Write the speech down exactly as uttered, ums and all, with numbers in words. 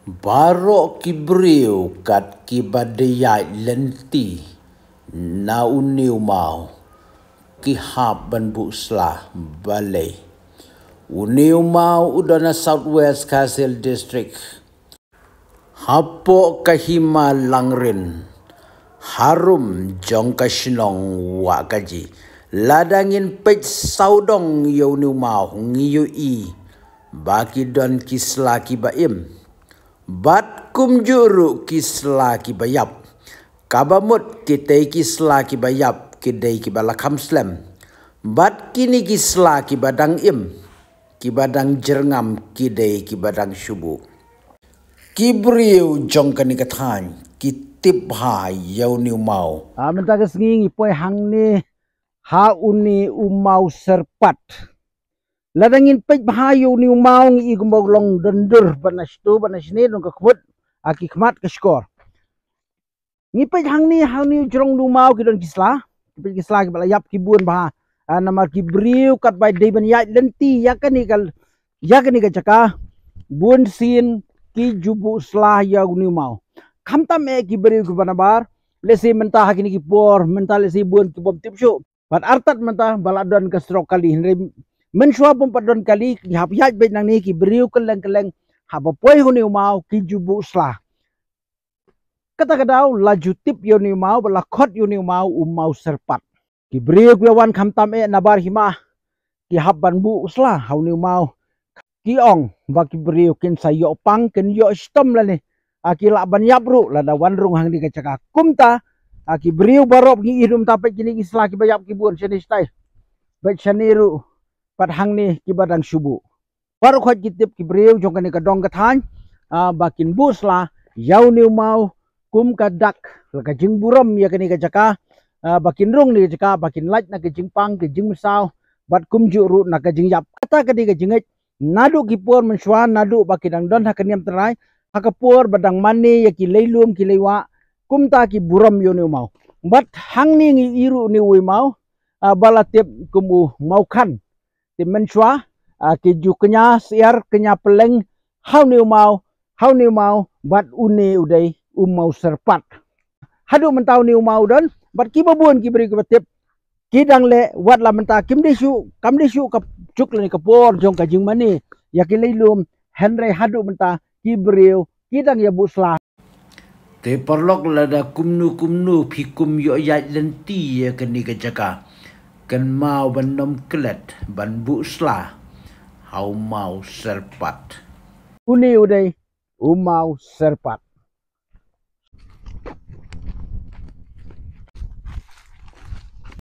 Baroh ki briew kat kiba da ïaid lynti na une u maw ki hap ban buh sla balei. Une u maw u don ha South West Khasi Hills District, hapoh ka hima Langrin, harum jong ka shnong Wahkaji. Lada ngin peit sawdong ïa une u maw ngi ïohi ba ki don ki sla kiba im. Bad kumjuh ruh ki sla kiba ïap. Kaba mut kitei ki sla kiba ïap ki dei kiba la kham slem. Bad kine ki sla kiba dang im, kiba dang jyrngam ki dei kiba dang shu buh. Ki briew jong kane ka thaiñ ki tip bha ïa une u maw. Ah, mynta ka sngi ngi poi hangne ha une u maw Syrpat. Lada ngin peit bha ïa une u maw ngi i kumba u long dyndur bad na shto bad na shane, don ka khmut, ah, ki khmat ka shkor. Ngi peit hangne, hangne u jrong une u maw ki don ki sla. Ngi peit ki sla kiba la ïap ki bun bha. Ah, namar ki briew katba dei ban ïaid lynti ïa kane ka, ïa kane ka jaka, bun sien ki ju buh sla ïa une u maw. Khamtam eh ki briew kiba nabar, lehse mynta ha kine ki por mynta lehse bun ki bym tip shuh. Bad artat mynta ba la don ka surok kali, hynrei mynshuwa bym pat don kali, ki hap ïaid beit nangne ki briew kylleng kylleng, haba poi ha une u maw ki ju buh sla. Kata ka daw la ju tip ïa une u maw, ba la khot ïa une u maw, u maw Syrpat. Ki briew kiba wan khamtam eh nabar hima ki hap ban buh sla ha une u maw. Ki ong ba ki briew kin sa ïoh pang, kin ïoh shitom lane, ah, ki lah ban ïap ruh lada wan rung hangne ka jaka. Kumta, ah, ki briew baroh ngi i ruh mynta, peit kine ki sla kiba ïap ki bun shane shatai. Bad shane ruh pat hangne kiba dang shu buh. Baroh khoit ki tip ki briew jong kane ka dong ka thaiñ, ah, ba kin buh sla ïa une u maw kum ka dak, la ka jingburom ïa kane ka jaka, ah, ba kin rung ne ka jaka, ba kin lait na ka jingpang, ka jingmynsaw, bad kumjuh ruh na ka jingïap. Kata ka dei ka jingngeit naduh ki por mynshuwa, naduh ba ki dang don ha ka niam tynrai, ha ka por ba dang mane ïa ki leilum ki leiwah, kumta ki burom ïa une u maw. Bad hangne ngi i ruh une u maw, ah, ba la tip kum u maw khan. Te mynshuwa, ah, ki ju kñia syiar kñia pylleng ha une u maw, ha une u maw, bad une u dei u maw Syrpat. Haduh mynta une u maw u don, bad kiba bun ki briew kiba tip ki dang leh, wat la mynta kim dei shuh, kam dei shuh ka juk lane ka por jong ka jingmane ïa ki leilum, hynrei haduh mynta ki briew ki dang ïa buh sla. Te paralok, lada kumno kumno phi kum ïoh ïaid lynti ïa kane ka jaka, kynmaw ban nym klet ban buh sla ha u maw Syrpat. Une u dei u maw Syrpat.